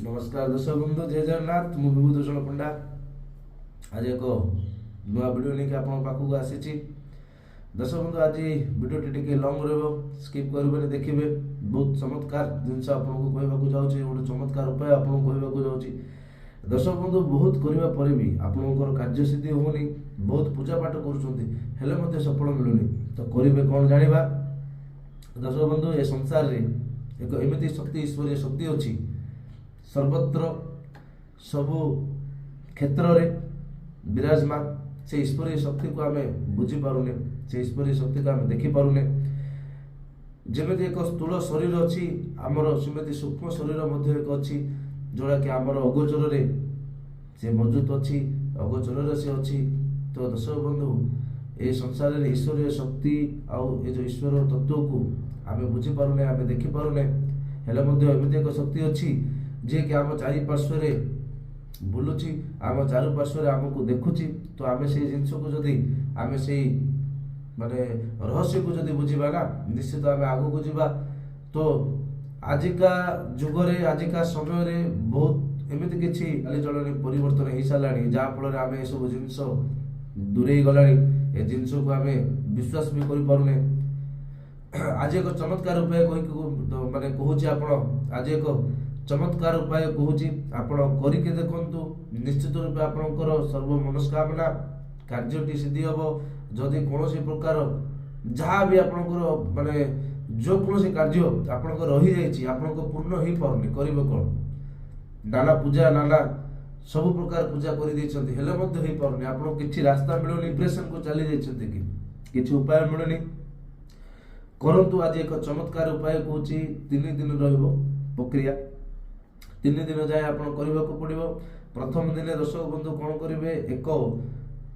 ନମସ୍କାର ଦର୍ଶକ ବନ୍ଧୁ, ଜୟ ଜଗନ୍ନାଥ। ମୁଁ ବିଭୂତିଭୂଷଣ ପଣ୍ଡା ଆଜି ଏକ ନୂଆ ଭିଡ଼ିଓ ନେଇକି ଆପଣଙ୍କ ପାଖକୁ ଆସିଛି। ଦର୍ଶକ ବନ୍ଧୁ, ଆଜି ଭିଡ଼ିଓଟି ଟିକେ ଲଙ୍ଗ ରହିବ, ସ୍କିପ୍ କରିବେନି, ଦେଖିବେ। ବହୁତ ଚମତ୍କାର ଜିନିଷ ଆପଣଙ୍କୁ କହିବାକୁ ଯାଉଛି, ଗୋଟେ ଚମତ୍କାର ଉପାୟ ଆପଣଙ୍କୁ କହିବାକୁ ଯାଉଛି। ଦର୍ଶକ ବନ୍ଧୁ, ବହୁତ କରିବା ପରେ ବି ଆପଣଙ୍କର କାର୍ଯ୍ୟସିଦ୍ଧି ହେଉନି, ବହୁତ ପୂଜା ପାଠ କରୁଛନ୍ତି, ହେଲେ ମଧ୍ୟ ସଫଳ ମିଳୁନି, ତ କରିବେ କ'ଣ ଜାଣିବା। ଦର୍ଶକ ବନ୍ଧୁ, ଏ ସଂସାରରେ ଏକ ଏମିତି ଶକ୍ତି, ଈଶ୍ୱରୀୟ ଶକ୍ତି ଅଛି, ସର୍ବତ୍ର ସବୁ କ୍ଷେତ୍ରରେ ବିରାଜମାନ। ସେ ଈଶ୍ୱରୀୟ ଶକ୍ତିକୁ ଆମେ ବୁଝିପାରୁନେ, ସେ ଈଶ୍ୱରୀୟ ଶକ୍ତିକୁ ଆମେ ଦେଖିପାରୁନେ। ଯେମିତି ଏକ ସ୍ଥୂଳ ଶରୀର ଅଛି ଆମର, ସେମିତି ସୂକ୍ଷ୍ମ ଶରୀର ମଧ୍ୟ ଏକ ଅଛି, ଯେଉଁଟାକି ଆମର ଅଗୋଚରରେ ସେ ମଜୁଦ ଅଛି, ଅଗୋଚରରେ ସେ ଅଛି। ତ ଦର୍ଶକ ବନ୍ଧୁ, ଏ ସଂସାରରେ ଈଶ୍ୱରୀୟ ଶକ୍ତି ଆଉ ଏ ଯେଉଁ ଈଶ୍ୱର ତତ୍ତ୍ୱକୁ ଆମେ ବୁଝିପାରୁନେ, ଆମେ ଦେଖିପାରୁନେ, ହେଲେ ମଧ୍ୟ ଏମିତି ଏକ ଶକ୍ତି ଅଛି ଯିଏକି ଆମ ଚାରିପାର୍ଶ୍ୱରେ ବୁଲୁଛି, ଆମ ଚାରୁପାର୍ଶ୍ୱରେ ଆମକୁ ଦେଖୁଛି। ତ ଆମେ ସେଇ ଜିନିଷକୁ ଯଦି ଆମେ ସେଇ ମାନେ ରହସ୍ୟକୁ ଯଦି ବୁଝିବା ନା, ନିଶ୍ଚିତ ଆମେ ଆଗକୁ ଯିବା। ତ ଆଜିକା ଯୁଗରେ, ଆଜିକା ସମୟରେ ବହୁତ ଏମିତି କିଛି ଚାଲିଚଳଣି ପରିବର୍ତ୍ତନ ହେଇସାରିଲାଣି, ଯାହାଫଳରେ ଆମେ ଏସବୁ ଜିନିଷ ଦୂରେଇ ଗଲାଣି, ଏ ଜିନିଷକୁ ଆମେ ବିଶ୍ୱାସ ବି କରିପାରୁନେ। ଆଜି ଏକ ଚମତ୍କାର ଉପାୟ କହିକି ମାନେ କହୁଛି ଆପଣ, ଆଜି ଏକ ଚମତ୍କାର ଉପାୟ କହୁଛି, ଆପଣ କରିକି ଦେଖନ୍ତୁ। ନିଶ୍ଚିତ ରୂପେ ଆପଣଙ୍କର ସର୍ବ ମନସ୍କାମନା କାର୍ଯ୍ୟଟି ସିଦ୍ଧି ହେବ। ଯଦି କୌଣସି ପ୍ରକାର ଯାହା ବି ଆପଣଙ୍କର ମାନେ ଯେକୌଣସି କାର୍ଯ୍ୟ ଆପଣଙ୍କର ରହିଯାଇଛି, ଆପଣଙ୍କ ପୂର୍ଣ୍ଣ ହେଇପାରୁନି, କରିବେ କ'ଣ? ନାନା ପୂଜା, ନାନା ସବୁ ପ୍ରକାର ପୂଜା କରିଦେଇଛନ୍ତି, ହେଲେ ମଧ୍ୟ ହେଇପାରୁନି, ଆପଣଙ୍କୁ କିଛି ରାସ୍ତା ମିଳୁନି, ଡିପ୍ରେସନକୁ ଚାଲି ଯାଇଛନ୍ତି କି କିଛି ଉପାୟ ମିଳୁନି, କରନ୍ତୁ। ଆଜି ଏକ ଚମତ୍କାର ଉପାୟ କହୁଛି। 3 ଦିନ ରହିବ ପ୍ରକ୍ରିୟା, 3 ଦିନ ଯାଏ ଆପଣ କରିବାକୁ ପଡ଼ିବ। ପ୍ରଥମ ଦିନେ ଦର୍ଶକ ବନ୍ଧୁ କ'ଣ କରିବେ? ଏକ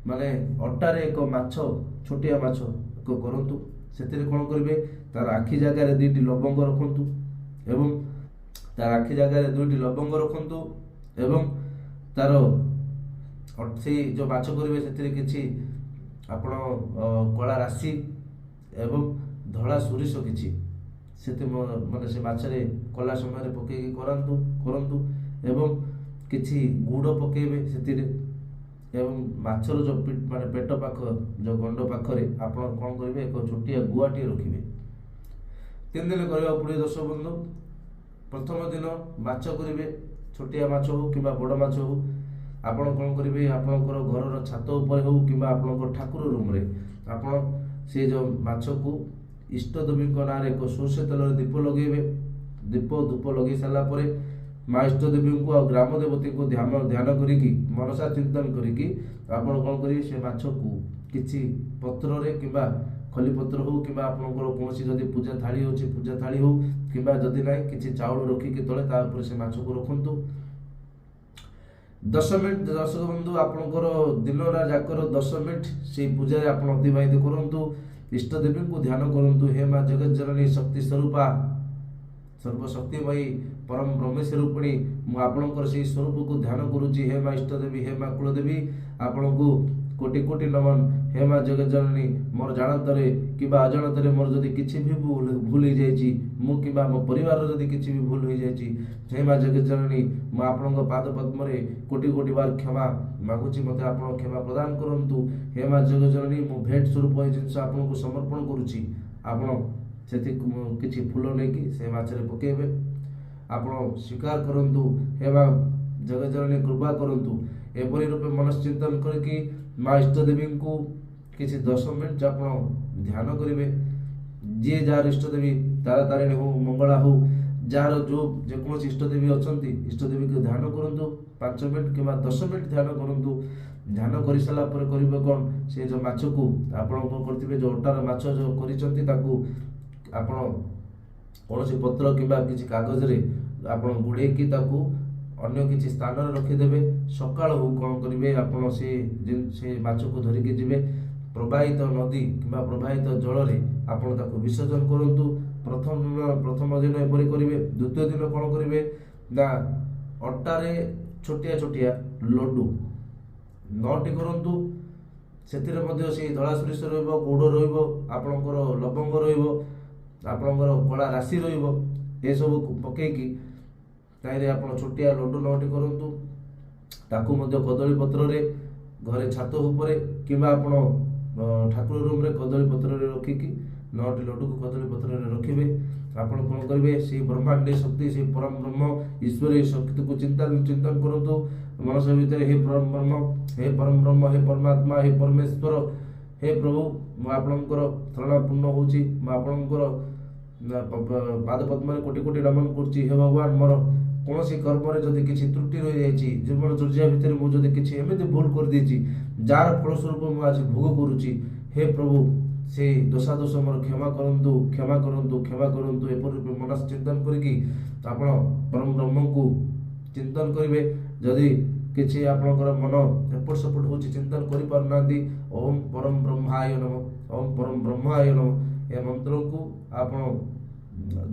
ମାନେ ଅଟାରେ ଏକ ମାଛ, ଛୋଟିଆ ମାଛ ଏକ କରନ୍ତୁ। ସେଥିରେ କ'ଣ କରିବେ? ତାର ଆଖି ଜାଗାରେ 2ଟି ଲବଙ୍ଗ ରଖନ୍ତୁ ଏବଂ ତାର ଆଖି ଜାଗାରେ 2ଟି ଲବଙ୍ଗ ରଖନ୍ତୁ ଏବଂ ତାର ସେଇ ଯେଉଁ ମାଛ କରିବେ ସେଥିରେ କିଛି ଆପଣ କଳା ରାଶି ଏବଂ ଧଳା ସୋରିଷ କିଛି ସେଥି ମାନେ ସେ ମାଛରେ କଲା ସମୟରେ ପକେଇକି କରନ୍ତୁ ଏବଂ କିଛି ଗୁଡ଼ ପକେଇବେ ସେଥିରେ। ଏବଂ ମାଛର ଯେଉଁ ମାନେ ପେଟ ପାଖ ଯେଉଁ ଗଣ୍ଡ ପାଖରେ ଆପଣ କ'ଣ କରିବେ? ଏକ ଛୋଟିଆ ଗୁଆଟିଏ ରଖିବେ। 3 ଦିନ କରିବାକୁ ପଡ଼ିବ ଦର୍ଶକ ବନ୍ଧୁ। ପ୍ରଥମ ଦିନ ମାଛ କରିବେ, ଛୋଟିଆ ମାଛ ହଉ କିମ୍ବା ବଡ଼ ମାଛ ହଉ। ଆପଣ କ'ଣ କରିବେ? ଆପଣଙ୍କର ଘରର ଛାତ ଉପରେ ହଉ କିମ୍ବା ଆପଣଙ୍କ ଠାକୁର ରୁମ୍ରେ ଆପଣ ସେ ଯେଉଁ ମାଛକୁ ଇଷ୍ଟଦେବୀଙ୍କ ନାଁରେ ଏକ ସୋରିଷ ତେଲରେ ଦୀପ ଲଗେଇବେ। ଦୀପ ଧୂପ ଲଗେଇ ସାରିଲା ପରେ ମା ଇଷ୍ଟଦେବୀଙ୍କୁ ଆଉ ଗ୍ରାମ ଦେବତୀଙ୍କୁ ଧ୍ୟାନ କରିକି, ମନସା ଚିନ୍ତନ କରିକି ଆପଣ କ'ଣ କରିବେ? ସେ ମାଛକୁ କିଛି ପତ୍ରରେ କିମ୍ବା ଖଲିପତ୍ର ହଉ କିମ୍ବା ଆପଣଙ୍କର କୌଣସି ଯଦି ପୂଜା ଥାଳି ଅଛି ପୂଜା ଥାଳି ହଉ, କିମ୍ବା ଯଦି ନାହିଁ କିଛି ଚାଉଳ ରଖିକି ତଳେ ତା ଉପରେ ସେ ମାଛକୁ ରଖନ୍ତୁ। 10 ମିନିଟ୍ ଦର୍ଶକ ବନ୍ଧୁ, ଆପଣଙ୍କର ଦିନଟା ଯାକର 10 ମିନିଟ୍ ସେଇ ପୂଜାରେ ଆପଣ ଅତିବାହିତ କରନ୍ତୁ। ଇଷ୍ଟଦେବୀଙ୍କୁ ଧ୍ୟାନ କରନ୍ତୁ। ହେ ମା ଜଗତଜନନୀ ଶକ୍ତି ସ୍ୱରୂପା ସର୍ବଶକ୍ତିମୟୀ ପରମ ବ୍ରହ୍ମେଶ୍ୱର ରୂପିଣୀ, ମୁଁ ଆପଣଙ୍କର ସେଇ ସ୍ୱରୂପକୁ ଧ୍ୟାନ କରୁଛି। ହେ ମା ଇଷ୍ଟଦେବୀ, ହେ ମା କୁଳଦେବୀ, ଆପଣଙ୍କୁ କୋଟି କୋଟି ନମନ। ହେ ମା ଜଗତଜନନୀ, ମୋର ଜାଣତରେ କିମ୍ବା ଅଜାଣତରେ ମୋର ଯଦି କିଛି ବି ଭୁଲ ହେଇଯାଇଛି, ମୁଁ କିମ୍ବା ମୋ ପରିବାରର ଯଦି କିଛି ବି ଭୁଲ ହେଇଯାଇଛି, ହେ ମା ଜଗତଜନନୀ, ମୁଁ ଆପଣଙ୍କ ପାଦ ପଦ୍ମରେ କୋଟି କୋଟି ବାର କ୍ଷମା ମାଗୁଛି, ମୋତେ ଆପଣ କ୍ଷମା ପ୍ରଦାନ କରନ୍ତୁ। ହେ ମା ଜଗତଜନନୀ, ମୁଁ ଭେଟ ସ୍ୱରୂପ ଏ ଜିନିଷ ଆପଣଙ୍କୁ ସମର୍ପଣ କରୁଛି। ଆପଣ ସେଥି କିଛି ଫୁଲ ନେଇକି ସେ ମାଛରେ ପକେଇବେ। ଆପଣ ସ୍ୱୀକାର କରନ୍ତୁ। ହେ ମା ଜଗତଜନନୀ, କୃପା କରନ୍ତୁ। ଏପରି ରୂପେ ମନଶ୍ଚିନ୍ତନ କରିକି ମା ଇଷ୍ଟଦେବୀଙ୍କୁ କିଛି 10 ମିନିଟ୍ ଆପଣ ଧ୍ୟାନ କରିବେ। ଯିଏ ଯାହାର ଇଷ୍ଟଦେବୀ, ତାରା ତାରିଣୀ ହଉ, ମଙ୍ଗଳା ହଉ, ଯାହାର ଯେଉଁ ଯେକୌଣସି ଇଷ୍ଟଦେବୀ ଅଛନ୍ତି, ଇଷ୍ଟଦେବୀକୁ ଧ୍ୟାନ କରନ୍ତୁ। 5 ମିନିଟ୍ କିମ୍ବା 10 ମିନିଟ୍ ଧ୍ୟାନ କରନ୍ତୁ। ଧ୍ୟାନ କରିସାରିଲା ପରେ କରିବେ କ'ଣ? ସେ ଯେଉଁ ମାଛକୁ ଆପଣ କ'ଣ କରିଥିବେ, ଯେଉଁ ଅଟାର ମାଛ ଯେଉଁ କରିଛନ୍ତି, ତାକୁ ଆପଣ କୌଣସି ପତ୍ର କିମ୍ବା କିଛି କାଗଜରେ ଆପଣ ଗୁଡ଼େଇକି ତାକୁ ଅନ୍ୟ କିଛି ସ୍ଥାନରେ ରଖିଦେବେ। ସକାଳୁ କ'ଣ କରିବେ? ଆପଣ ସେ ମାଛକୁ ଧରିକି ଯିବେ ପ୍ରବାହିତ ନଦୀ କିମ୍ବା ପ୍ରବାହିତ ଜଳରେ, ଆପଣ ତାକୁ ବିସର୍ଜନ କରନ୍ତୁ। ପ୍ରଥମ ଦିନ ଏପରି କରିବେ। ଦ୍ୱିତୀୟ ଦିନ କ'ଣ କରିବେ ନା, ଅଟାରେ ଛୋଟିଆ ଛୋଟିଆ ଲଡ଼ୁ 9ଟି କରନ୍ତୁ। ସେଥିରେ ମଧ୍ୟ ସେଇ ଧଳା ସୋରିଷ ରହିବ, ଗୁଡ଼ ରହିବ, ଆପଣଙ୍କର ଲବଙ୍ଗ ରହିବ, ଆପଣଙ୍କର କଳା ରାଶି ରହିବ। ଏସବୁ ପକେଇକି ତାହିଁରେ ଆପଣ ଛୋଟିଆ ଲଡ଼ୁ 9ଟି କରନ୍ତୁ। ତାକୁ ମଧ୍ୟ କଦଳୀ ପତ୍ରରେ ଘରେ ଛାତ ଉପରେ କିମ୍ବା ଆପଣ ଠାକୁର ରୁମ୍ରେ କଦଳୀ ପତ୍ରରେ ରଖିକି 9ଟି ଲଡ଼ୁକୁ କଦଳୀ ପତ୍ରରେ ରଖିବେ। ଆପଣ କ'ଣ କରିବେ? ସେଇ ବ୍ରହ୍ମାଣ୍ଡୀୟ ଶକ୍ତି, ସେଇ ପରମ ବ୍ରହ୍ମ ଈଶ୍ୱରୀୟ ଶକ୍ତିକୁ ଚିନ୍ତନ କରନ୍ତୁ ମନସ ଭିତରେ। ହେ ପରମ ବ୍ରହ୍ମ, ହେ ପରମ ବ୍ରହ୍ମ, ହେ ପରମାତ୍ମା, ହେ ପରମେଶ୍ୱର, ହେ ପ୍ରଭୁ, ମୁଁ ଆପଣଙ୍କର ଶରଣାପୂର୍ଣ୍ଣ ହେଉଛି। ମୁଁ ଆପଣଙ୍କର ପାଦ ପଦ୍ମରେ କୋଟି କୋଟି ନମନ କରୁଛି। ହେ ଭଗବାନ, ମୋର କୌଣସି କର୍ମରେ ଯଦି କିଛି ତ୍ରୁଟି ରହିଯାଇଛି, ଜୀବନ ଚର୍ଯ୍ୟା ଭିତରେ ମୁଁ ଯଦି କିଛି ଏମିତି ଭୁଲ କରିଦେଇଛି ଯାହାର ଫଳସ୍ୱରୂପ ମୁଁ ଆଜି ଭୋଗ କରୁଛି, ହେ ପ୍ରଭୁ, ସେଇ ଦୋଷାଦୋଷ ମୋର କ୍ଷମା କରନ୍ତୁ, କ୍ଷମା କରନ୍ତୁ, କ୍ଷମା କରନ୍ତୁ। ଏପରି ରୂପେ ମନସ ଚିନ୍ତନ କରିକି ଆପଣ ପରମ ବ୍ରହ୍ମଙ୍କୁ ଚିନ୍ତନ କରିବେ। ଯଦି କିଛି ଆପଣଙ୍କର ମନ ଏପଟ ସେପଟ ହେଉଛି, ଚିନ୍ତନ କରିପାରୁନାହାନ୍ତି, ଓମ୍ ପରମ ବ୍ରହ୍ମାୟ ନମ, ଓମ୍ ପରମ ବ୍ରହ୍ମାୟ ନମ, ଏ ମନ୍ତ୍ରକୁ ଆପଣ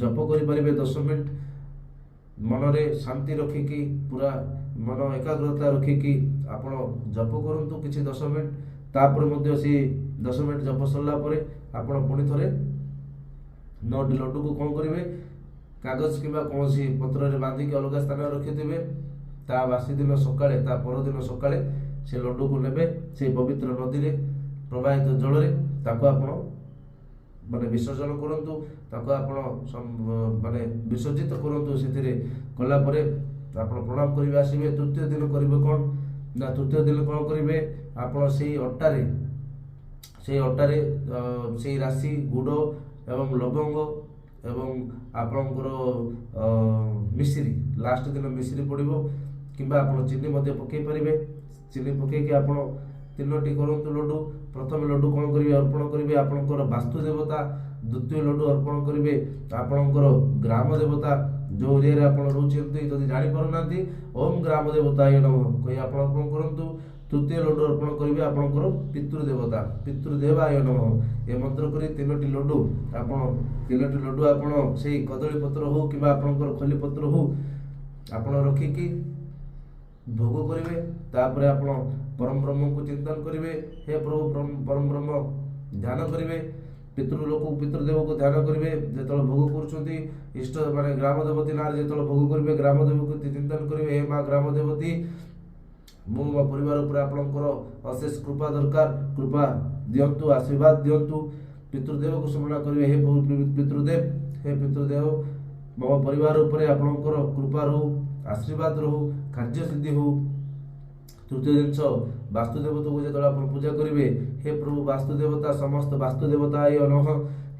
ଜପ କରିପାରିବେ 10 ମିନିଟ୍। ମନରେ ଶାନ୍ତି ରଖିକି, ପୁରା ମନ ଏକାଗ୍ରତା ରଖିକି ଆପଣ ଜପ କରନ୍ତୁ କିଛି 10 ମିନିଟ୍। ତାପରେ ମଧ୍ୟ ସେ 10 ମିନିଟ୍ ଜପ ସରିଲା ପରେ ଆପଣ ପୁଣି ଥରେ 9ଟି ଲଡ଼ୁକୁ କ'ଣ କରିବେ? କାଗଜ କିମ୍ବା କୌଣସି ପତ୍ରରେ ବାନ୍ଧିକି ଅଲଗା ସ୍ଥାନରେ ରଖିଦେବେ। ତା ବାସି ଦିନ ସକାଳେ, ତା ପରଦିନ ସକାଳେ ସେ ଲଡ଼ୁକୁ ନେବେ, ସେଇ ପବିତ୍ର ନଦୀରେ ପ୍ରବାହିତ ଜଳରେ ତାକୁ ଆପଣ ମାନେ ବିସର୍ଜନ କରନ୍ତୁ, ତାକୁ ଆପଣ ମାନେ ବିସର୍ଜିତ କରନ୍ତୁ। ସେଥିରେ କଲା ପରେ ଆପଣ ପ୍ରଣାମ କରିବେ, ଆସିବେ। ତୃତୀୟ ଦିନ କରିବେ କ'ଣ ନା, ତୃତୀୟ ଦିନ କ'ଣ କରିବେ ଆପଣ? ସେଇ ଅଟାରେ ସେଇ ରାଶି, ଗୁଡ଼ ଏବଂ ଲବଙ୍ଗ ଏବଂ ଆପଣଙ୍କର ମିଶ୍ରି, ଲାଷ୍ଟ ଦିନ ମିଶ୍ରି ପଡ଼ିବ କିମ୍ବା ଆପଣ ଚିନି ମଧ୍ୟ ପକାଇ ପାରିବେ। ଚିନି ପକାଇକି ଆପଣ ତିନୋଟି କରନ୍ତୁ ଲଡ଼ୁ। ପ୍ରଥମେ ଲଡ଼ୁ କ'ଣ କରିବେ? ଅର୍ପଣ କରିବେ ଆପଣଙ୍କର ବାସ୍ତୁ ଦେବତା। ଦ୍ୱିତୀୟ ଲଡ଼ୁ ଅର୍ପଣ କରିବେ ଆପଣଙ୍କର ଗ୍ରାମ ଦେବତା, ଯେଉଁ ଏରିଆରେ ଆପଣ ରହୁଛନ୍ତି। ଯଦି ଜାଣିପାରୁନାହାନ୍ତି, ଓମ୍ ଗ୍ରାମ ଦେବତା ନମଃ କହି ଆପଣ ଅର୍ପଣ କରନ୍ତୁ। ତୃତୀୟ ଲଡ଼ୁ ଅର୍ପଣ କରିବେ ଆପଣଙ୍କର ପିତୃଦେବତା, ପିତୃଦେବାୟ ନମଃ ଏ ମନ୍ତ୍ର କରି ତିନୋଟି ଲଡ଼ୁ ଆପଣ ସେଇ କଦଳୀ ପତ୍ର ହଉ କିମ୍ବା ଆପଣଙ୍କର ଖଲି ପତ୍ର ହଉ, ଆପଣ ରଖିକି ଭୋଗ କରିବେ। ତାପରେ ଆପଣ ପରମ ବ୍ରହ୍ମଙ୍କୁ ଚିନ୍ତନ କରିବେ। ହେ ପ୍ରଭୁ, ପରମ ବ୍ରହ୍ମ ଧ୍ୟାନ କରିବେ, ପିତୃଲୋକକୁ, ପିତୃଦେବକୁ ଧ୍ୟାନ କରିବେ। ଯେତେବେଳେ ଭୋଗ କରୁଛନ୍ତି, ଇଷ୍ଟ ମାନେ ଗ୍ରାମ ଦେବତୀ ନାଁରେ ଯେତେବେଳେ ଭୋଗ କରିବେ, ଗ୍ରାମ ଦେବକୁ ଚିନ୍ତନ କରିବେ। ହେ ମା ଗ୍ରାମ ଦେବତୀ, ମୁଁ ମୋ ପରିବାର ଉପରେ ଆପଣଙ୍କର ଅଶେଷ କୃପା ଦରକାର, କୃପା ଦିଅନ୍ତୁ, ଆଶୀର୍ବାଦ ଦିଅନ୍ତୁ। ପିତୃଦେବକୁ ସ୍ମରଣ କରିବେ। ହେ ପିତୃଦେବ, ହେ ପିତୃଦେବ, ମୋ ପରିବାର ଉପରେ ଆପଣଙ୍କର କୃପା ରହୁ, ଆଶୀର୍ବାଦ ରହୁ, କାର୍ଯ୍ୟ ସିଦ୍ଧି ହଉ। ତୃତୀୟ ଜିନିଷ, ବାସ୍ତୁ ଦେବତାକୁ ଯେତେବେଳେ ଆପଣ ପୂଜା କରିବେ, ହେ ପ୍ରଭୁ ବାସ୍ତୁ ଦେବତା, ସମସ୍ତ ବାସ୍ତୁ ଦେବତା ନମଃ,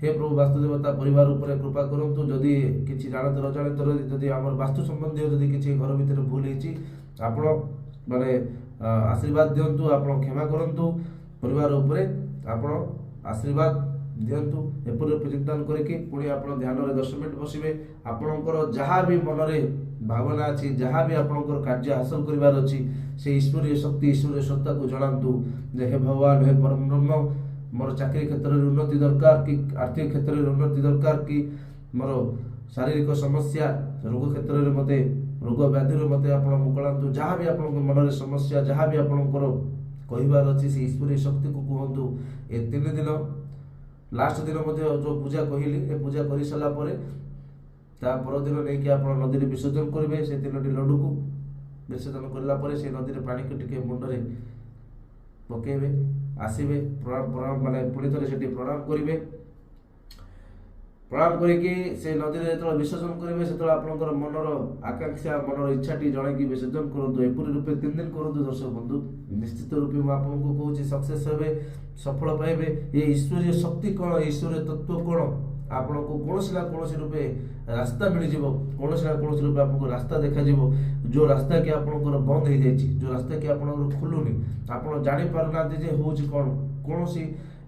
ହେ ପ୍ରଭୁ ବାସ୍ତୁ ଦେବତା, ପରିବାର ଉପରେ କୃପା କରନ୍ତୁ। ଯଦି କିଛି ଜାଣତରେ ଅଜାଣତରେ ଯଦି ଆମର ବାସ୍ତୁ ସମ୍ବନ୍ଧୀୟ ଯଦି କିଛି ଘର ଭିତରେ ଭୁଲ ହେଇଛି, ଆପଣ ମାନେ ଆଶୀର୍ବାଦ ଦିଅନ୍ତୁ, ଆପଣ କ୍ଷମା କରନ୍ତୁ, ପରିବାର ଉପରେ ଆପଣ ଆଶୀର୍ବାଦ ଦିଅନ୍ତୁ। ଏପରି ରୂପେ ଚିନ୍ତନ କରିକି ପୁଣି ଆପଣ ଧ୍ୟାନରେ 10 ମିନିଟ୍ ବସିବେ। ଆପଣଙ୍କର ଯାହା ବି ମନରେ ଭାବନା ଅଛି, ଯାହା ବି ଆପଣଙ୍କର କାର୍ଯ୍ୟ ହାସଲ କରିବାର ଅଛି, ସେ ଈଶ୍ୱରୀୟ ଶକ୍ତି, ଈଶ୍ୱରୀୟ ସତ୍ତାକୁ ଜଣାନ୍ତୁ ଯେ ହେ ଭଗବାନ, ହେ ପରମ ବ୍ରହ୍ମ, ମୋର ଚାକିରି କ୍ଷେତ୍ରରେ ଉନ୍ନତି ଦରକାର କି ଆର୍ଥିକ କ୍ଷେତ୍ରରେ ଉନ୍ନତି ଦରକାର କି ମୋର ଶାରୀରିକ ସମସ୍ୟା, ରୋଗ କ୍ଷେତ୍ରରେ ମୋତେ, ରୋଗ ବ୍ୟାଧିରୁ ମୋତେ ଆପଣ ମୁକୁଳାନ୍ତୁ। ଯାହା ବି ଆପଣଙ୍କ ମନରେ ସମସ୍ୟା, ଯାହା ବି ଆପଣଙ୍କର କହିବାର ଅଛି, ସେ ଈଶ୍ୱରୀୟ ଶକ୍ତିକୁ କୁହନ୍ତୁ। ଏ 3 ଦିନ, ଲାଷ୍ଟ ଦିନ ମଧ୍ୟ ଯେଉଁ ପୂଜା କହିଲି, ଏ ପୂଜା କରିସାରିଲା ପରେ ତା ପରଦିନ ନେଇକି ଆପଣ ନଦୀରେ ବିସର୍ଜନ କରିବେ। ସେ ତିନୋଟି ଲଡ଼ୁକୁ ବିସର୍ଜନ କରିଲା ପରେ ସେ ନଦୀରେ ପାଣିକୁ ଟିକେ ମୁଣ୍ଡରେ ପକେଇବେ, ଆସିବେ, ପ୍ରଣାମ ପ୍ରଣାମ ମାନେ ପୁଣି ଥରେ ସେଠି ପ୍ରଣାମ କରିବେ। ପ୍ରଣାମ କରିକି ସେ ନଦୀରେ ଯେତେବେଳେ ବିସର୍ଜନ କରିବେ, ସେତେବେଳେ ଆପଣଙ୍କର ମନର ଆକାଂକ୍ଷା, ମନର ଇଚ୍ଛାଟି ଜଣେଇକି ବିସର୍ଜନ କରନ୍ତୁ। ଏପରି ରୂପେ 3 ଦିନ କରନ୍ତୁ ଦର୍ଶକ ବନ୍ଧୁ। ନିଶ୍ଚିତ ରୂପେ ମୁଁ ଆପଣଙ୍କୁ କହୁଛି, ସକ୍ସେସ୍ ହେବେ, ସଫଳ ପାଇବେ। ଏ ଈଶ୍ୱରୀୟ ଶକ୍ତି କ'ଣ, ଈଶ୍ୱରୀୟ ତତ୍ତ୍ୱ କ'ଣ, ଆପଣଙ୍କୁ କୌଣସି ନା କୌଣସି ରୂପେ ରାସ୍ତା ମିଳିଯିବ। କୌଣସି ନା କୌଣସି ରୂପେ ଆପଣଙ୍କୁ ରାସ୍ତା ଦେଖାଯିବ। ଯେଉଁ ରାସ୍ତା କି ଆପଣଙ୍କର ବନ୍ଦ ହେଇଯାଇଛି, ଯେଉଁ ରାସ୍ତା କି ଆପଣଙ୍କର ଖୋଲୁନି, ଆପଣ ଜାଣିପାରୁନାହାନ୍ତି ଯେ ହେଉଛି କ'ଣ, କୌଣସି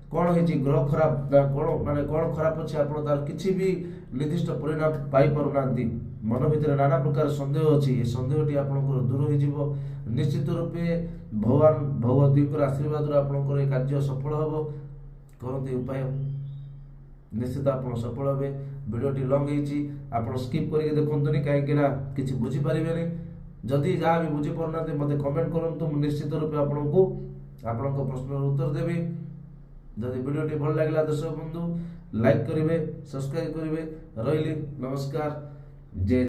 କ'ଣ ହେଇଛି, ଗ୍ରହ ଖରାପ ନା କ'ଣ, ମାନେ କ'ଣ ଖରାପ ଅଛି, ଆପଣ ତାର କିଛି ବି ନିର୍ଦ୍ଦିଷ୍ଟ ପରିଣାମ ପାଇପାରୁନାହାନ୍ତି, ମନ ଭିତରେ ନାନା ପ୍ରକାର ସନ୍ଦେହ ଅଛି, ଏ ସନ୍ଦେହଟି ଆପଣଙ୍କର ଦୂର ହେଇଯିବ। ନିଶ୍ଚିତ ରୂପେ ଭଗବାନ ଭଗବତୀଙ୍କର ଆଶୀର୍ବାଦରୁ ଆପଣଙ୍କର ଏ କାର୍ଯ୍ୟ ସଫଳ ହେବ। କରନ୍ତୁ ଏ ଉପାୟ, ନିଶ୍ଚିତ ଆପଣ ସଫଳ ହେବେ। ଭିଡ଼ିଓଟି ଲଙ୍ଗ ହେଇଛି, ଆପଣ ସ୍କିପ୍ କରିକି ଦେଖନ୍ତୁନି, କାହିଁକି ନା କିଛି ବୁଝିପାରିବେନି। ଯଦି ଯାହା ବି ବୁଝିପାରୁନାହାନ୍ତି, ମୋତେ କମେଣ୍ଟ କରନ୍ତୁ, ମୁଁ ନିଶ୍ଚିତ ରୂପେ ଆପଣଙ୍କୁ ଆପଣଙ୍କ ପ୍ରଶ୍ନର ଉତ୍ତର ଦେବି। ଯଦି ଭିଡ଼ିଓଟି ଭଲ ଲାଗିଲା ଦର୍ଶକ ବନ୍ଧୁ, ଲାଇକ୍ କରିବେ, ସବସ୍କ୍ରାଇବ୍ କରିବେ। ରହିଲି, ନମସ୍କାର, ଜୟ।